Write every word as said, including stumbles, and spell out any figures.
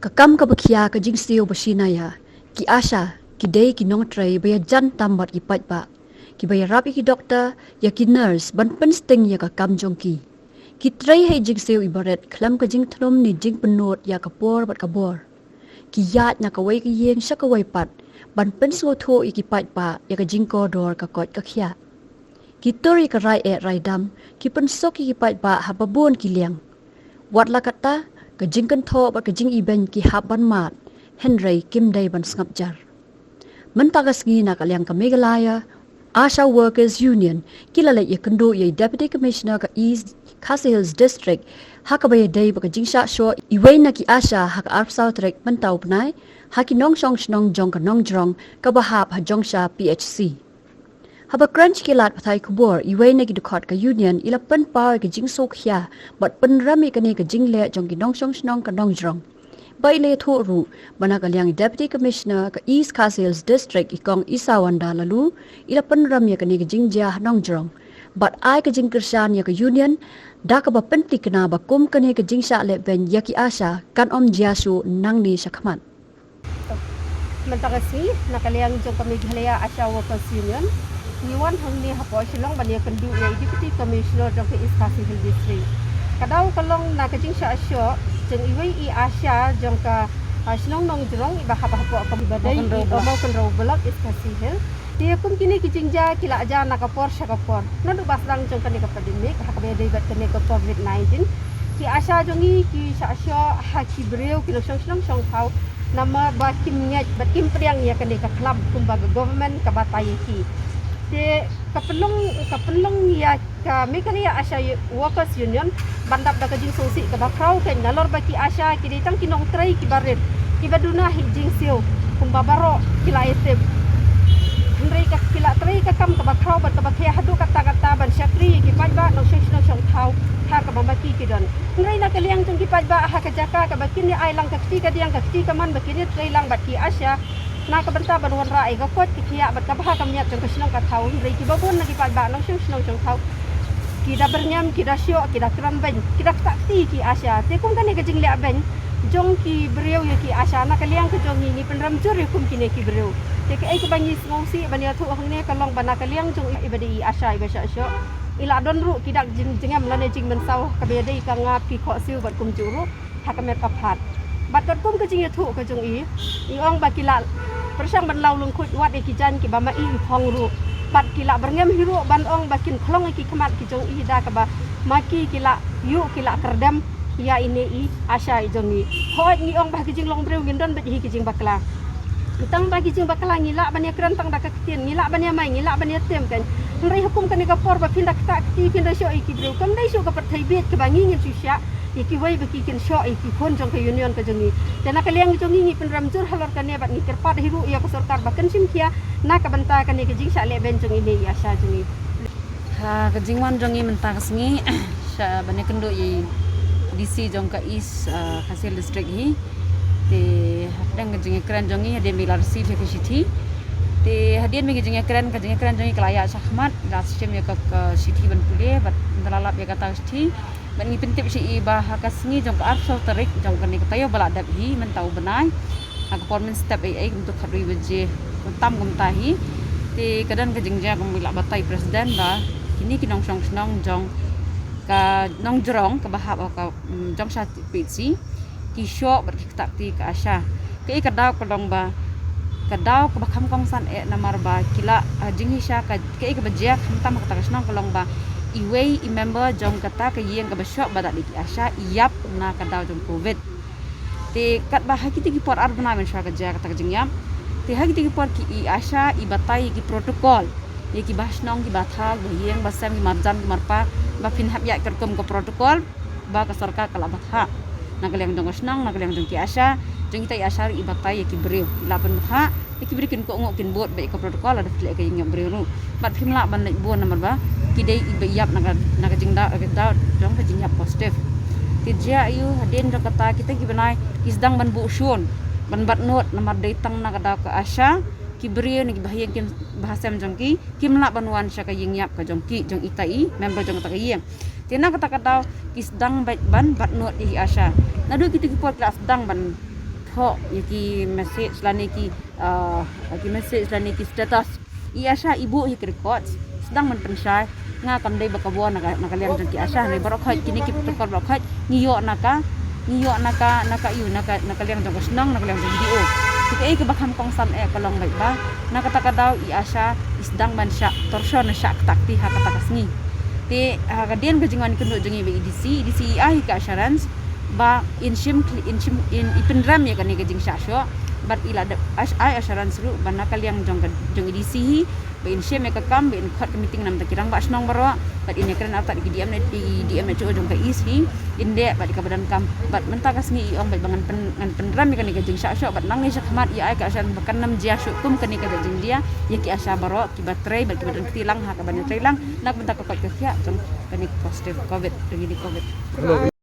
Ka kam kaba khia ka jingsiew ba shynna ïa ki ASHA, ki dei ki nongtrei ba ïajan tam bad ki paidbah, kiba ïarap ïa ki doktor, ïa ki nurse ban pynsting ïa ka kam jong ki. Ki trei ha i jingsiew i barit khlem ka jingthnum ne jingpynnud ïa ka por bad ka bor. Ki ïaid na kawei ka ïing sha kawei pat ban pynsngewthuh ïa ki paidbah ïa ka jingkordor ka koit ka khiah. Ki tur ïa ka rai eh rai dam, ki pynsuk ïa ki paidbah ha babun ki liang. Wat la katta, ka jingkynthoh bad ka jingibeiñ ki hap ban mad, hynrei kim dei ban sngap jar. Mynta ka sngi na ka liang ka Meghalaya ASHA Workers Union ki la leit ïakynduh ïa i Deputy Commissioner ka East Khasi Hills District ha kaba ïadei bad ka jingshah shoh iwei na ki ASHA ha ka arphew saw tarik mynta u bnai ha ki nongshong shnong jong ka Nongjrong kaba hap ha Jongsha P H C. Haba kren sha ki lad pathai khubor, iwei na ki dkhot ka Union i la pynpaw ïa ka jingsngewkhia bad pynrem ïa kane ka jingleh jong ki nongshong shnong ka Nongjrong. Ba i la ïathuh ruh ba na ka liang i Deputy Commissioner ka East Khasi Hills District i Kong Isawanda Laloo i la pynrem ïa kane ka jingjia ha Nongjrong bad ai ka jingkyrshan ïa ka Union da kaba pynthikna ba kum kane ka jingshah lehbeiñ ïa ki ASHA kan ym jia shuh nangne shakhmat. Mynta ka sngi na ka liang jong ka Meghalaya ASHA Workers Union ngi wan hangne hapoh Shillong ban ïakynduh ïa i Deputy Commissioner jong ka East Khasi Hills District. Ka daw ka long na ka jingshah shoh jong iwei i ASHA jong ka, ah, shnong Nongjrong iba hap hapoh ka, iba dei i Mawkynrew Block, East Khasi Hills. Te kum kine ki jingjia ki la jia na ka por sha ka por. Naduh ba sdang jong kane ka pandemic ha kaba ïadei bad kane ka covid nineteen, ki ASHA jong ngi ki shah shoh ha ki briew, ki nongshong shnong shong thaw, namar ba kim ngeit bad kim pdiang ïa kane ka khlam kumba ka government ka batai ïa ki. Te ka pynlong, ka pynlong ïa ka Meghalaya ASHA Workers Union ban dap da ka jingsngewsih kaba khraw kein, nalor ba ki ASHA ki dei tang ki nongtrei kiba rit, kiba duna ha i jingsiew kumba baroh ki la ïatip. Hynrei ka, ki la trei ka kam kaba khraw bad kaba khia haduh katta katta ban shakri ïa ki paidbah nongshong shnong shong thaw ha kaba ma ki ki don. Hynrei na ka liang jong ki paidbah ha ka jaka kaba kin ïa ai lang ka kti kadiang, ka kti kamon ba kin ïa trei lang bad ki ASHA na ka bynta ban wanrah ïa ka koit ka khiah bad ka bha ka miat jong ka shnong ka thaw, hynrei kiba bun na ki paidbah nongshong shnong shong thaw ki da byrngem, ki da shoh, ki da kren beiñ, ki da ktah kti ki ASHA. Te kum kane ka jingleh beiñ jong ki briew ïa ki ASHA, na ka liang ka jong ngi ngi pynrem jur ïa kum kine ki briew. Te kaei kaba ngi sngewsih ban ïathuh hangne ka long ba na ka liang jong i, iba dei i ASHA iba shah shoh, i la don ruh ki dak jing, jingem lane jingmynsaw kaba ïadei ka ngap ki khohsiew bad kumjuh ruh ha ka met ka phad. Bad katkum ka jingïathuh ka jong i, i ong ba ki la pyrshang ban law lyngkhuid wat ïa ki jaiñ kiba ma i i phong ruh. Bad ki la byrngem hi ruh ban ong ba kin khlong ïa ki khmat ki jong i da kaba ma ki ki la ïuh, ki la kyrdem ïa ine i ASHA i jong i. Hooid, ngi ong ba ha ki jinglong briew ngin don beit hi ki jingbakla. Tang ba ki jingbakla ngi lah ban ïakren tang da ka ktien, ngi lah ban ïamai, ngi lah ban ïatem kein. Hynrei ha kum kane ka por ba phin da ktah kti, phin da shoh ïa ki briew, kam dei shuh ka pyrthei bieit kaba ngi ngin shu shah ïa kiwei ba ki kin shoh ïa ki khun jong ka union ka jong ngi. Te na ka liang jong ngi ngi pynrem jur halor kane bad ngi kyrpad hi ruh ïa ka sorkar ba kan shim khia na ka bynta kane ka jingshah lehbeiñ jong ine i ASHA jong ngi. Ha ka jingwan jong ngi mynta ka sngi sha ban ïakynduh ïa i DC jong ka East, ah, Khasi Hills District hi. Te hapdeng ka jingïakren jong ngi hadien ba i la receive ïa ka shithi. Te hadien ba ka jingïakren, ka jingïakren jong ngi ka la ïaid shakhmat, la shim ïa ka, ka shithi ban pule bad ynda la lap ïa kata ka shithi bad ngi pyntip sha i ba ha ka sngi jong ka arphew saw tarik jong kane ka taïew ba la dep hi mynta u bnai, ha ka por mynstep eiei kumto khatwei baje khamtam kumta hi. Te ka don ka jingjia kumba i la batai president ba kine ki nongshong shnong jong ka Nongjrong kaba hap ha ka, mm, Jongsha P H C ki shoh bad ki ktah kti ka ASHA. Kaei ka daw ka long ba ka daw kaba kham kongsan eh namar ba ki la, ah, jinghisha ka, kaei kaba jia khamtam ha kata ka shnong ka long ba iwei i member jong kata ka ïing kaba shoh ba da dei ki ASHA i ïap na ka daw jong covid. Te katba ha kito ki por ar bnai mynshuwa ka jia kata ka jingïap. Te ha kito ki por ki i ASHA i batai ïa ki protocol ïa ki ba shnong ki ba thaw, ki ba ïing ba sem, ki marjan ki marpa, ba phin hap ïaid katkum ka protocol ba ka sorkar ka la batai. Na ka liang jong ka shnong, na ka liang jong ki ASHA, jong kita i ASHA ruh i batai ïa ki briew, i la pynbatai ïa ki briew kin kohnguh kin bud bad ïa ka protocol lada phi leh ïa ka ïing ïap briew ruh. Bad phim lah ban leit bun namar ba ki dei i ba ïap na ka, na ka jingdaw, ka daw jong ka jingïap positive. Te jia aiu hadien jong kata kita ki bnai ki sdang ban buh shun ban bat nud namar dei tang na ka daw ka ASHA ki briew ne ki ba ha ïing ki ba ha sem jong ki kim lah ban wan sha ka ïing ïap ka jong ki, jong ita i member jong kata ka ïing. Te na kata ka daw ki sdang beit ban bat nud ïa i ASHA. Naduh kito ki por ki la sdang ban thoh ïa ki message lane ki, ah, ki message lane ki status. I ASHA i buh ïa ki records, sdang ban pynshai. Nga kam dei ba ka bor na ka, na ka liang jong ki ASHA, hynrei baroh khoit kine ki protocol baroh khoit ngi ïoh na ka, ngi ïoh na ka, na ka ïu, na ka, na ka liang jong ka shnong, na ka liang jong ka D O. Te kaei kaba kham kongsan eh ka long beit ba na kata ka daw i ASHA i sdang ban shah torture ne shah ktah kti ha kata ka sngi. Te ha ka dien ka jingwan kynduh jong ngi bad i DC, i DC i ai ka assurance ba in shim, in shim, in, i pynrem ïa kane ka jingshah shoh. Bad i la dep ash-, ai assurance ruh ba na ka liang jong ka, jong i DC hi ba in shim ïa ka kam, ba in khot ka meeting na bynta ki rangbah shnong baroh, bad in ïakren artat ïa ki DM ne, ïa ki DM ne jong ka East hi, in dei bad ïa kaba donkam. Bad mynta ka sngi i ong bad ba ngan pyn, ngan pynrem ïa kane ka jingshah shoh, bad nangne shakhmat i ai ka assurance ba kan ym jia shuh kum kane ka jingjia ïa ki ASHA baroh kiba trei bad kiba don kti lang ha kaba trei lang na ka bynta ka koit ka khiah jong kane ka positive covid, jong kane ka covid.